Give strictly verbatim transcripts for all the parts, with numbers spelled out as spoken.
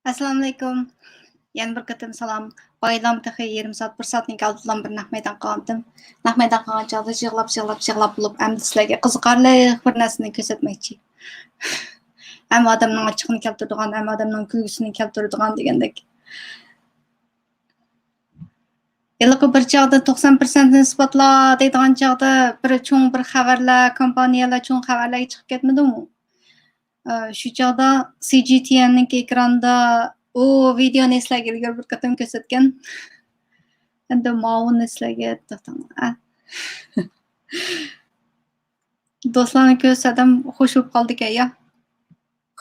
ئەسسالامۇئەلەيكۇم. يەنە بىر قېتىم سالام. بايلام تېخى يېرىم سائەت، بىر سائەتنىڭ ئالدىدىلا بىر نەق مەيدان قىلغانتىم. نەق مەيدان قىلغان چاغدا يىغلاپ، يىغلاپ، يىغلاپ بولۇپ، ئەمدى سىلەرگە قىزىقارلىق بىر نەرسىنى كۆرسەتمەكچى. ھەممە ئادەمنىڭ ئاچچىقىنى كەلتۈرىدىغان، ھەممە ئادەمنىڭ كۈلكىسىنى كەلتۈرىدىغان دېگەندەك. ھېلىقى بىر چاغدا توقسان پىرسەنتنى ئىسپاتلا دەيدىغان چاغدا بىر چوڭ بىر خەۋەرلەر، كومپانىيەلەر چوڭ خەۋەرلەرگە چىقىپ كەتمىدىمۇ؟ ئە، شۇ چاغدا سى جى تي ئېننىڭ ئېكراندا ئۇ ۋىدېئونى سىلەرگە ئىلگىرى بىر قېتىم كۆرسەتكەن. ئەمدى ماۋۇنى سىلەرگە توختاڭ. ئە. دوستلارنى كۆرسەتسەم خوش بولۇپ قالىدىكەن يا.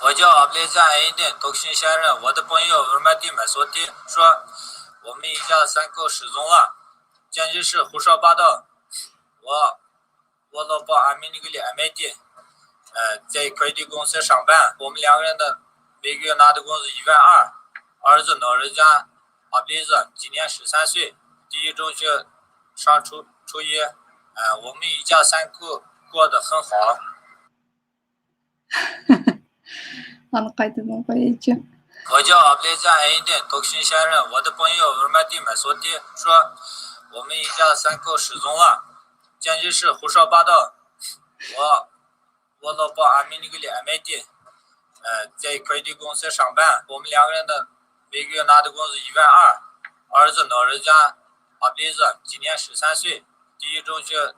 我叫阿布雷赞艾因顿，德克萨斯州托克森县人。我的朋友，ھۆرمەتلىك مەسئۇدى شۇ، 我们一家三口失踪了，简直是胡说八道。我，我老婆阿米尼格里阿梅蒂，呃，在快递公司上班，我们两个人的每个月拿的工资一万二。儿子，老人家阿布雷赞，今年十三岁，第一中学上初，初一。呃，我们一家三口过得很好。 ئانا قايتىدىن قويايچۇ. 我叫阿布雷赞艾因顿，德克萨斯州托克森县人。我的朋友，ھۆرمەتلىك مەسئۇدى شۇ، 我们一家三口失踪了，简直是胡说八道。我，我老婆阿米尼格里阿梅蒂，呃，在快递公司上班，我们两个人的每个月拿的工资一万二。儿子，老人家阿布雷赞，今年十三岁，第一中学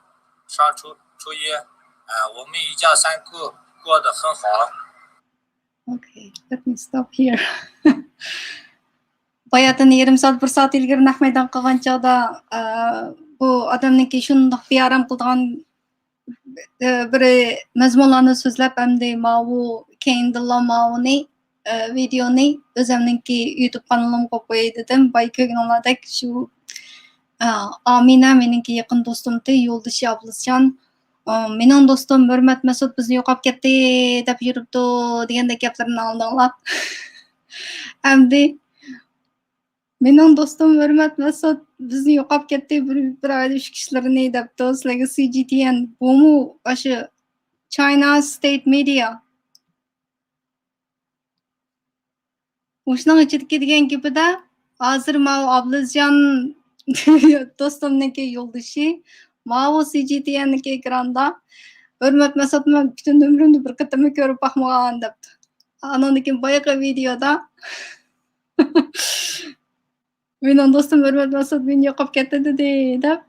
上初，初一。呃，我们一家三口过得很好。 Okay, let me stop here. باياتىن يېرىم سائەت، بىر سائەت ئىلگىرى نەق مەيدان قىلغان چاغدا، ئە، بۇ ئادەمنىڭكى شۇنداق بىئارام قىلىدىغان، ئە، بىر مەزمۇنلارنى سۆزلەپ، ئەمدى ماۋۇ كەينىدىنلا ماۋۇنى، ئە، ۋىدېئونى ئۆزۈمنىڭكى يۇتۇب قانىلىمغا قويۇپ قوياي دېدىم. بايا كۆرگىنىڭلاردەك شۇ، ئە، ئامىنە مېنىڭكى يېقىن دوستۇمتى، يولدىشى ئابلىزجان. ئا، مېنىڭ دوستۇم ھۆرمەت مەسۇت بىزنى يوقاپ كەتتى دەپ يۈرۈپتۇ دېگەندەك گەپلىرىنى ئاڭلىدىڭلار. ئەمدى مېنىڭ دوستۇم ھۆرمەت مەسۇت بىزنى يوقاپ كەتتى، بىر، بىر ئايدا ئۈچ كىشىلىرىنى دەپتۇ. سىلەرگە سى جى تى ئېن بۇمۇ ئاشۇ China State Media. مۇشۇنىڭ ئىچىدىكى دېگەن گېپىدە، ھازىر ماۋۇ ئابلىزجان دوستۇمنىڭكى يولدىشى، ماۋۇ سى جى تى ئېننىڭكى ئېكراندا، ھۆرمەت مەسۇتنى مەن پۈتۈن ئۆمرۈمدە بىر قېتىممۇ كۆرۈپ باقمىغان دەپتۇ. ئانىڭدىن كېيىن بايىقى ۋىدېئودا، مېنىڭ دوستۇم ھۆرمەت مەسۇت مېنى يوقاپ كەتتى دېدى دەپ.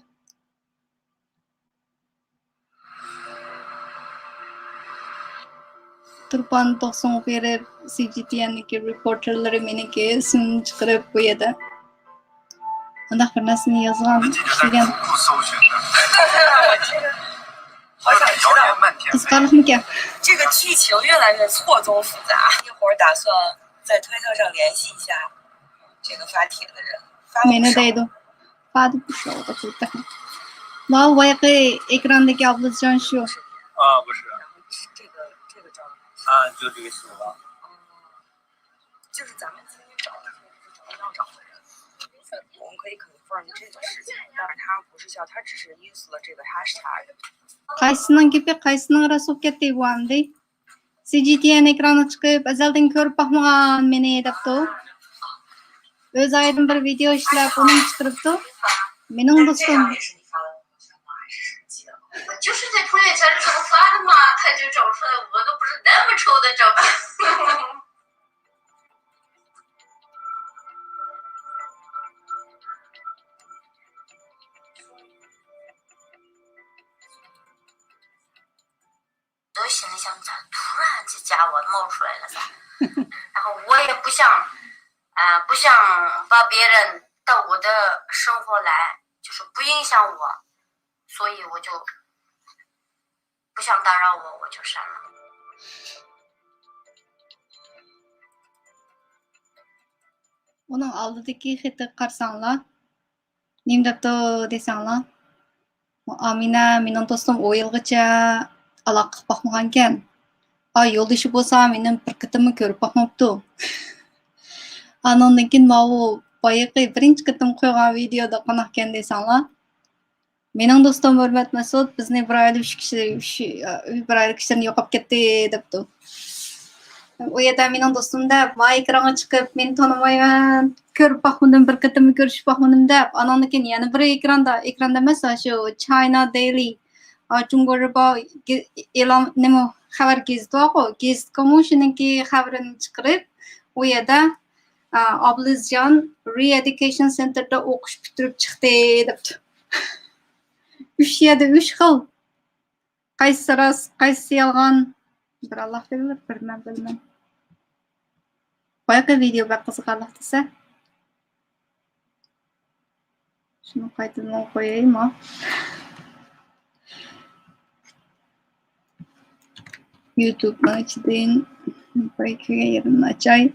تۇرپان توقسۇنغا بېرىپ، سى جى تى ئېننىڭكى رېپورتېرلىرى مېنىڭكى ئىسمىمنى چىقىرىپ، بۇ يەردە مۇنداق بىر نەرسىنى يازغان، ئىشلىگەن. 好想知道。 قىزىقارلىقمىكەن؟ 这个剧情越来越错综复杂，一会儿打算在推特上联系一下这个发帖的人。 مېنى دەيدۇ. فادى بۇ شۇ. ماۋۇ بايىقى ئېكراندىكى ئابلىزجان شۇ. 啊，不是。 这个，这个照片。 啊，就这个新闻。 就是咱们今天找的是找要找的人，我们可以 confirm 这个事情，但是他不是叫，他只是 use 了这个 hashtag。 قايسىنىڭ گېپى، قايسىنىڭ راست بولۇپ كەتتى بۇ ئەمدى؟ سى جى تى ئېن ئېكرانغا چىقىپ، ئەزەلدىن كۆرۈپ باقمىغان مېنى دەپتۇ. ئۆزى ئايرىم بىر ۋىدېئو ئىشلەپ، ئۇنىمۇ چىقىرىپتۇ. مېنىڭ دوستۇم. 就是在朋友圈这么发的嘛，他就找出来，我都不是那么丑的照片。 都行李箱咋突然这家伙冒出来了噻？然后我也不想，啊、不想把别人到我的生活来，就是不影响我，所以我就不想打扰我，我就删了。 ئۇنىڭ ئالدىدىكى خېتىگە قارىساڭلار، نېمە دەپتۇ دېسەڭلار، ئامىنە، مېنىڭ دوستۇم ئۇ يىلغىچە ئالاقە قىلىپ باقمىغانىكەن. ئا، يولدىشى بولسا مېنى بىر قېتىممۇ كۆرۈپ باقماپتۇ. ئانىڭدىن كېيىن ماۋۇ بايىقى بىرىنچى قېتىم قويغان ۋىدېيودا قانداقكەن دېسەڭلار، مېنىڭ دوستۇم ھۆرمەت مەسۇت بىزنى بىر ئائىلە ئۈچ كىشى، ئۈچ، بىر ئائىلە كىشىلىرىنى يوقاپ كەتتى دەپتۇ. ئۇ يەردە مېنىڭ دوستۇم دەپ، ما ئېكرانغا چىقىپ، مېنى تونۇمايمەن، كۆرۈپ باقمىدىم، بىر قېتىممۇ كۆرۈشۈپ باقمىدىم دەپ، ئاناندىن كېيىن يەنە بىر ئېكراندا، ئېكراندا ئەمەس، شۇ چاينا دېيلى، ئا، جۇڭگو رىبا گې-، ئېلان، نېمە، خەۋەر گېزىتى بارغۇ، گېزىتكىمۇ شۇنىڭكى خەۋىرىنى چىقىرىپ، ئۇ يەردە، ئا، ئابلىزجان رىئېدۇكېيشن سېنتىردا ئوقۇش پۈتتۈرۈپ چىقتى دەپتۇ. ئۈچ يەردە ئۈچ خىل. قايسىسى راست، قايسىسى يالغان؟ بىر ئاللا بىلىدۇ، بىر مەن بىلىمەن. بايىقى ۋىدېو بەك قىزىقارلىق دېسە. شۇنى قايتىدىن قويايمۇ؟ يۇتۇبنىڭ ئىچىدىن بايىقى يېرىنى ئاچاي.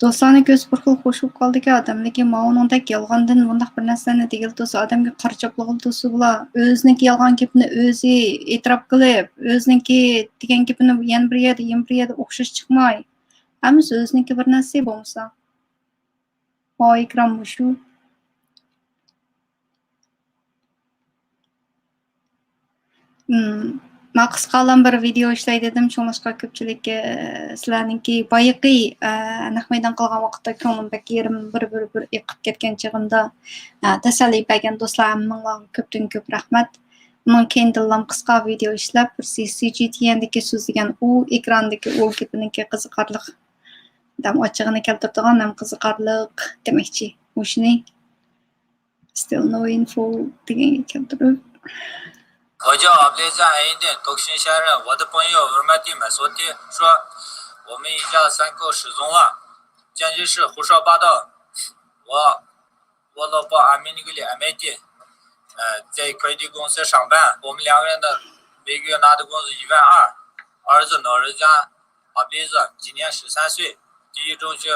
دوستلارنى كۆرسە بىر خىل خوش بولۇپ قالىدىكەن ئادەم، لېكىن ماۋۇنىڭدەك يالغاندىن بۇنداق بىر نەرسىلەرنى دېگىلى تۇرسا، ئادەمگە قارا چاپلىغىلى تۇرسا بولا. ئۆزىنىڭكى يالغان گېپىنى ئۆزى ئېتىراپ قىلىپ، ئۆزىنىڭكى دېگەن گېپىنى يەنە بىر يەردە، يەنە بىر يەردە ئوخشاش چىقماي. ھەممىسى ئۆزىنىڭكى بىر نەرسە بولمىسا. ماۋۇ ئېكران مۇشۇ. مم، ما قىسقالام بىر ۋىدېو ئىشلەي دېدىم، شۇڭلاشقا كۆپچىلىككە، ئە، سىلەرنىڭكى بايىقى، ئە، نەق مەيدان قىلغان ۋاقىتتا كۆڭلۈم بەك يېرىم بىر، بىر، بىر ئېقىپ كەتكەن چېغىمدا، ئە، تەسەللى بەرگەن دوستلار ھەممىڭلارغا كۆپتىن كۆپ رەھمەت. ئۇنىڭ كېيىندىنلام قىسقا ۋىدېو ئىشلەپ، بىر سى-، سىجىتىيەندىكى سۆزلىگەن ئۇ ئېكراندىكى ئۇ گېپىنىڭكى قىزىقارلىق، دەم ئاچچىقىنى كەلتۈرىدىغان ھەم قىزىقارلىق دېمەكچى. مۇشۇنى Still no info دېگەنگە كەلتۈرۈپ. 我叫阿布列赞艾因顿，德克萨斯州华盛顿县。我的朋友 ھۆرمەتلىك مەسۇتى 说，我们一家三口失踪了，简直是胡说八道。我，我老婆阿米尼格里阿梅蒂，呃，在快递公司上班，我们两个人的每个月拿的工资一万二，儿子老人家 阿布列赞今年十三岁，第一中学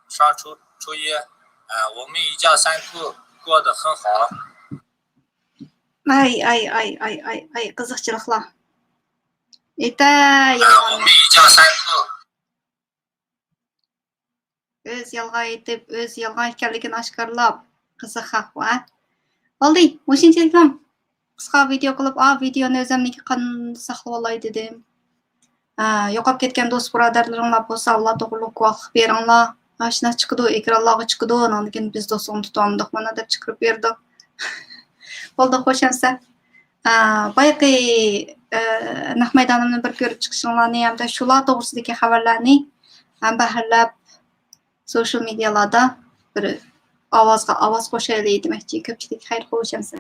上初，初一。呃，我们一家三口过得很好。ئاي، ئاي، ئاي، ئاي، ئاي، ئاي، قىزىقچىلىقلار. ئېتە، 呃， يالغان. 我们一家三口。 ئۆزى يالغان ئېيتىپ، ئۆزى يالغان ئىكەنلىكىنى ئاشكارىلاپ. قىزىق خەق بۇ، ھە؟ بولدى، مۇشۇنچىلىكلا. قىسقا ۋىدېو قىلىپ، ئا، ۋىدېونى ئۆزۈمنىڭكى قانىلىدا ساقلىۋالاي دېدىم. ئا، يوقاپ كەتكەن دوست بۇرادەرلىرىڭلار بولسا، ئاللا توغرۇلۇق گۇۋاھلىق بېرىڭلار. ئاشۇنداق چىقىدۇ، ئېكرانلارغا چىقىدۇ، ئاناندىن كېيىن بىز دوستۇڭنى تۇتالمىدۇق، مانا دەپ چىقىرىپ بېرىدۇ. بولدى، خوش ئەمسە. ئا، بايىقى، ئا، نەق مەيدانىمنى بىر كۆرۈپ چىقىشىڭلارنى ھەمدە شۇلار توغرىسىدىكى خەۋەرلەرنى ھەم بەھرلەپ، سوشىيال مېدىيالاردا بىر ئاۋازغا ئاۋاز قوشايلى دېمەكچى. كۆپچىلىككە خەير، خوش ئەمسە.